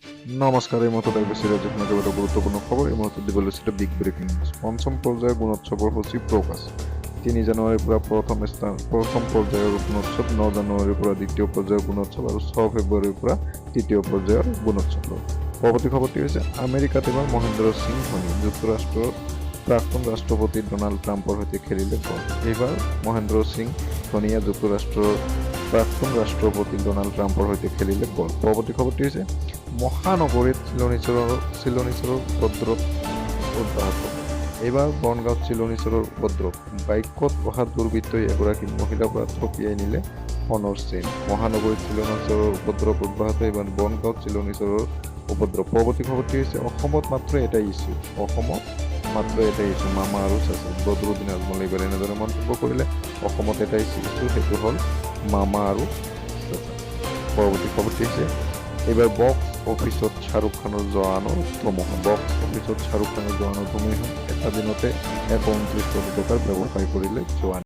নমস্কাৰ, এই মুহূৰ্তত আহি পাইছোঁ ৰাজ্যখনৰ কেইবাটাও গুৰুত্বপূৰ্ণ খবৰ। এই মুহূৰ্তত দিব লৈছোঁ এটা বিগ ব্ৰেকিং নিউজ। পঞ্চম পৰ্যায়ৰ গুণোৎসৱৰ সূচী প্ৰকাশ। 3 জানুৱাৰীৰ পৰা প্ৰথম স্থান প্ৰথম পৰ্যায়ৰ গুণোৎসৱ, 9 জানুৱাৰীৰ পৰা দ্বিতীয় পৰ্যায়ৰ গুণোৎসৱ আৰু 6 ফেব্ৰুৱাৰীৰ পৰা তৃতীয় পৰ্যায়ৰ গুণোৎসৱ। পৰৱৰ্তী খবৰটি হৈছে, আমেৰিকাত এইবাৰ মহেন্দ্ৰ সিং ধোনী। যুক্তৰাষ্ট্ৰৰ প্ৰাক্তন ৰাষ্ট্ৰপতি ডনাল্ড ট্ৰাম্পৰ সৈতে খেলিলে গল্ফ। এইবাৰ মহেন্দ্ৰ সিং ধোনীয়ে যুক্তৰাষ্ট্ৰৰ প্ৰাক্তন ৰাষ্ট্ৰপতি ডনাল্ড ট্ৰাম্পৰ সৈতে খেলিলে গল্ফ। পৰৱৰ্তী খবৰটি হৈছে, মহানগৰীত চিলনী চোৰৰ উপদ্ৰৱ অব্যাহত। এইবাৰ বনগাঁৱত চিলনী চোৰৰ উপদ্ৰৱ। বাইকত অহা দুৰ্বৃত্তই এগৰাকী মহিলাৰ পৰা থপিয়াই নিলে সোণৰ চেইন। মহানগৰীত চিলনী চোৰৰ উপদ্ৰৱ অব্যাহত। এইবাৰ বনগাঁৱত চিলনী চোৰৰ উপদ্ৰৱ। পৰৱৰ্তী খবৰটি হৈছে, অসমত মাত্ৰ এটাই ইছ্যু, অসমত মাত্ৰ এটাই ইছ্যু, মামা আৰু চাচা। বদৰুদ্দিন আজমলে এইবাৰ এনেদৰে মন্তব্য কৰিলে। অসমত এটাই ইছ্যু, সেইটো হ'ল মামা আৰু চাচা। পৰৱৰ্তী খবৰটি হৈছে, এইবাৰ বক্স অফিচত শ্বাহৰুখ খানৰ জৱানৰ ধুমুহা। বক্স অফিচত শ্বাহৰুখ খানৰ জৱানৰ ধুমুহা। এটা দিনতে 129 কোটি টকাৰ ব্যৱসায় কৰিলে জৱান।